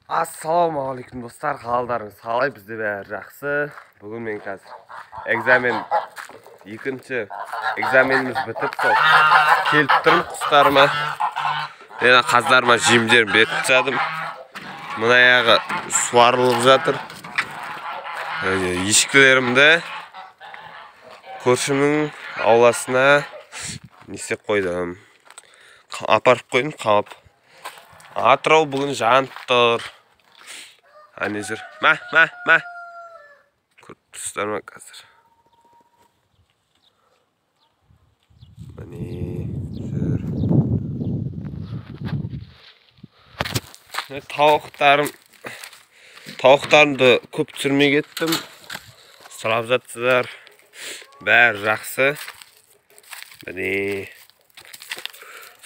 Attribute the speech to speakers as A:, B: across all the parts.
A: Ассалаумағалейкум достар, қалдарыңыз қалай? Бізде бәрі жақсы. Бүгін мен қазір экзамен, екінші экзаменіміз бітіп сол келіп тұрмын құстарыма. Мен қаздарыма жемдерін беріп тастадым. Мына аяғы суарылып жатыр. Ешкілерімді көршімнің ауласына не істеп қойдым. Апарып қойдым, қамап. Атырау бүгін жанып тұр. Әне жүр. Мә, мә, мә. Көріп тұрсыздар ма қазір? Міне жүр. Тауықтарымды көп түсірмей кеттім. Сұрап жатсыздар. Бәрі жақсы. Міне.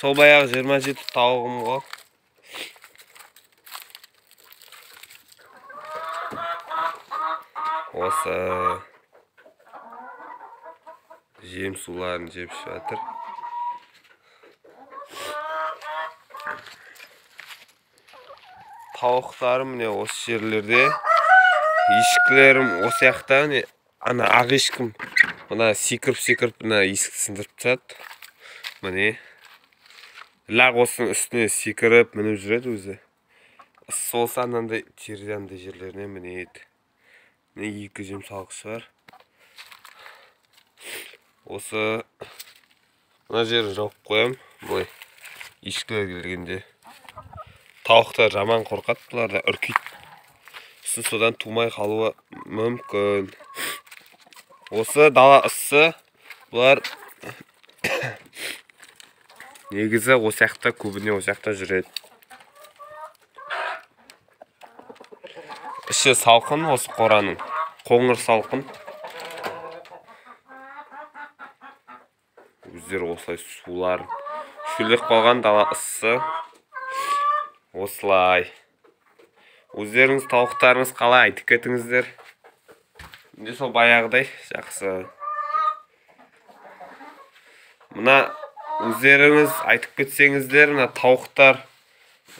A: Сол баяғы 27 тауығым ғой. Осы жем суларын жеп жатыр. Тауықтарым міне осы жерлерде. Ешкілерім осы жақта. Міне ана ақ ешкім мына секіріп-секіріп мына есікті сындырып тастады. Міне лақ осының үстіне секіріп мініп жүреді өзі. Ыссы болса анандай терезе андай жерлеріне мінеді. Міне екі жем салғышы бар. Осы мына жерін жауып қоямын. Былай ешкілер келгенде. Тауықтар жаман қорқады, бұлар да үркейді. Сосын содан тумай қалуы мүмкін. Осы дала ыссы, бұлар негізі осы жақта, көбіне осы жақта жүреді. Іші салқын осы қораның, қоңыр салқын. Өздері осылай сулар шөлдеп қалған, дала ыссы. Осылай. Өздеріңіз тауықтарыңыз қалай, айтып кетіңіздер. Міне сол баяғыдай жақсы. Мына өздеріңіз айтып кетсеңіздер, мына тауықтар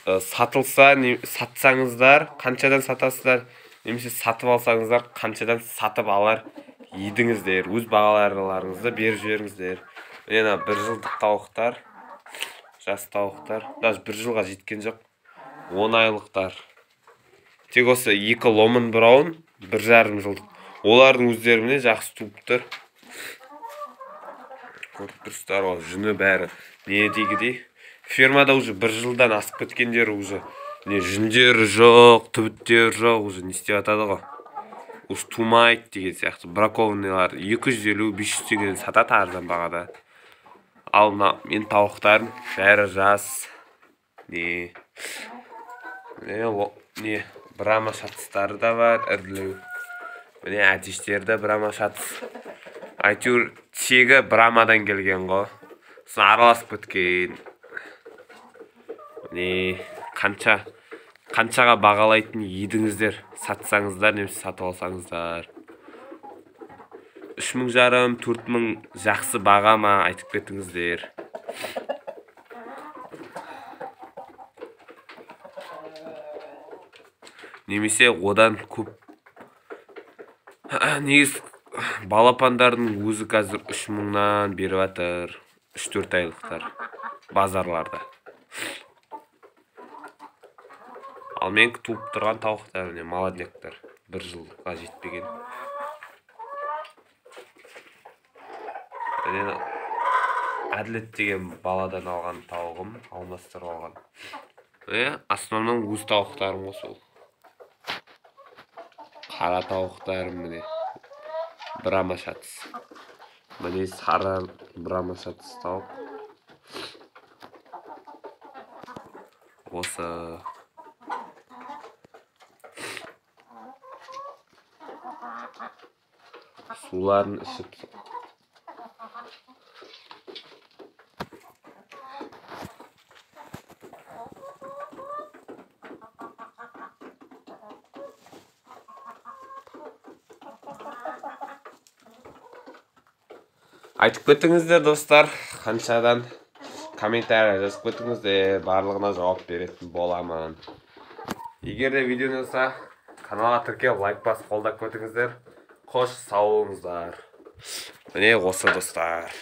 A: сатылса, сатсаңыздар, қаншадан сатасыздар, немесе сатып алсаңыздар, қаншадан сатып алар едіңіздер, өз бағаларыңызды беріп жіберіңіздер. Міне мына бір жылдық тауықтар, жас тауықтар, даже бір жылға жеткен жоқ, 10 айлықтар. Тек осы екі ломын браун, 1,5 жылдық. Олардың өздері міне жақсы туып тұр. Көріп тұрсыздар ғой, жүні бәрі не дегідей. Фермада уже бір жылдан асып кеткендері уже не жүндері жоқ, түбіттері жоқ, уже не істеп жатады ғой. Уже тумайды деген сияқты. Бракованныйлар 250-500 теңгеден сатады арзан бағада. Ал мына мен тауықтарым бәрі жас. Не не брама шатыстары да бар, ірілеу. Міне әтештері де брама шатыс. Әйтеуір тегі брамадан келген ғой. Сосын араласып кеткен. Не қаншаға бағалайтын едіңіздер, сатсаңыздар немесе сатып алсаңыздар. 3,5 4,000 жақсы баға ма, айтып кетіңіздер. Немесе одан көп. Негізі балапандардың өзі қазір 3,000-нан беріп жатыр, 3-4 айлықтар базарларда. Ал мен туып тұрған тауықтар, міне молодняктар, бір жылға жетпеген. Міне Әділет деген баладан алған тауығым, алмастырып алған. Основном өз тауықтарым ғой сол. Қара тауықтарым міне. Брама шатыс. Міне сары брама шатыс тауық. Осы суларын ішіп. Айтып кетіңіздер достар, қаншадан комментарий жазып кетіңіздер, барлығына жауап беретін боламын. Егер де видео ұнаса, каналға тіркеліп, лайк басып, қолдап кетіңіздер. Қош, сау болыңыздар. Міне, осы, достар.